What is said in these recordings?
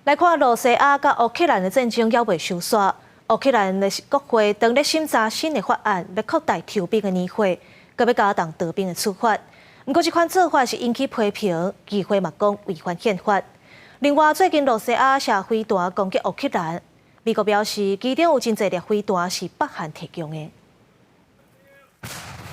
來看羅西亞佮烏克蘭的戰爭猶未收煞，烏克蘭的國會正咧審查新的法案，欲擴大抽兵的年歲，閣欲加重逃兵的處罰。毋過這款做法是引起批評，議會嘛講違反憲法。另外，最近羅西亞射飛彈攻擊烏克蘭，美國表示其中有真濟粒飛彈是北韓提供的。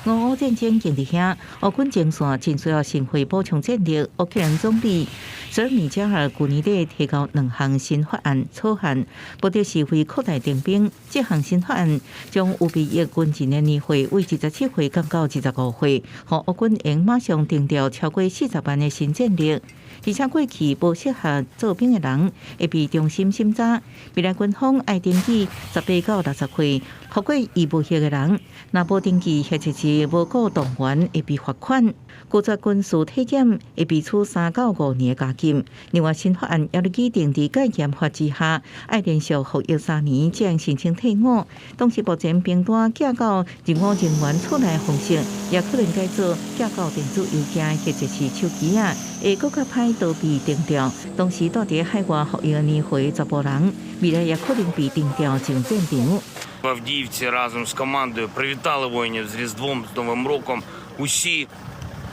俄烏戰爭正佇遐，烏軍前線真需要心肺補充戰力。烏克蘭總理舍米加爾舊年底提交兩項新法案草案，目的是為擴大徵兵。這項新法案將預備役軍人的年歲為27歲降到25歲，予烏軍會馬上徵調超過40萬的新戰力。而且過去無適合做兵的人會被重新審查。未來軍方愛登記18到60歲服過義務役的人，若無登記或者是無僱動員，會被罰款。拒絕軍事體檢會被處3到5年的監禁。另外，新法案也咧規定，佇戒嚴法之下，愛連續服役3年才能申請退伍。同時，目前兵單寄到任務人員厝內的方式，也可能改做寄到電子郵件或者是手機仔，會閣較歹逃避徵調。同時，蹛佇海外服役的年歲查埔人，未來也可能被徵調上戰場。 В Авдіївці разом з командою привітали воїнів з Різдвом, з Новим роком. Усі,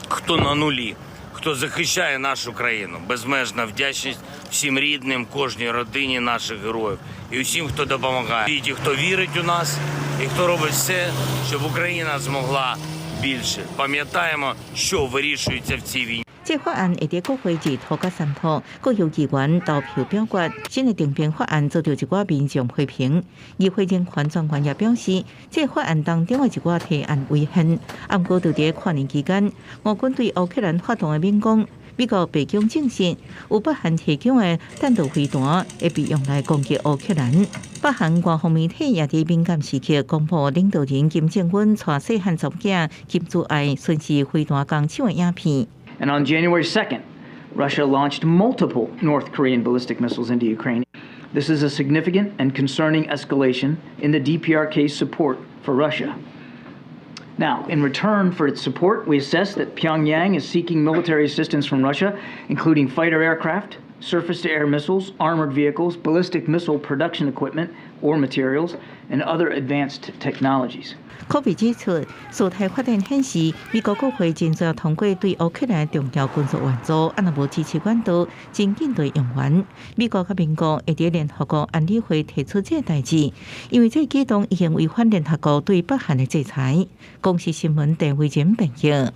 хто на нулі, хто захищає нашу країну. Безмежна вдячність всім рідним, кожній родині наших героїв і усім, хто допомагає. І ті, хто вірить у нас і хто робить все, щоб Україна змогла більше. Пам'ятаємо, що вирішується в цій війні. 這法案會佇國會二塗佮三塗，閣由議員投票表決。新的徵兵法案遭著一寡民眾批評，議會人權專員也表示，這法案當中的一寡提案違憲。毋過，就佇跨年期間，俄軍對烏克蘭發動的猛攻，美國白宮證實，有北韓提供的彈道飛彈會被用來攻擊烏克蘭。北韓官方媒體也佇敏感時刻公布領導人金正恩帶細漢查某囝金珠愛巡視飛彈工廠的影片。 And on January 2nd, Russia launched multiple North Korean ballistic missiles into Ukraine. This is a significant and concerning escalation in the DPRK's support for Russia. Now, in return for its support, we assess that Pyongyang is seeking military assistance from Russia, including fighter aircraft, surface to air missiles, armored vehicles, ballistic missile production equipment or materials, and other advanced technologies. 科比指出，事態發展顯示，美國國會真需要通過對烏克蘭重要軍事援助，啊若無支持管道，真緊就用完。美國佮盟國會佇聯合國安理會提出這個代誌，因為這個舉動已經違反聯合國對北韓的制裁。公視新聞鄧慧珍編譯。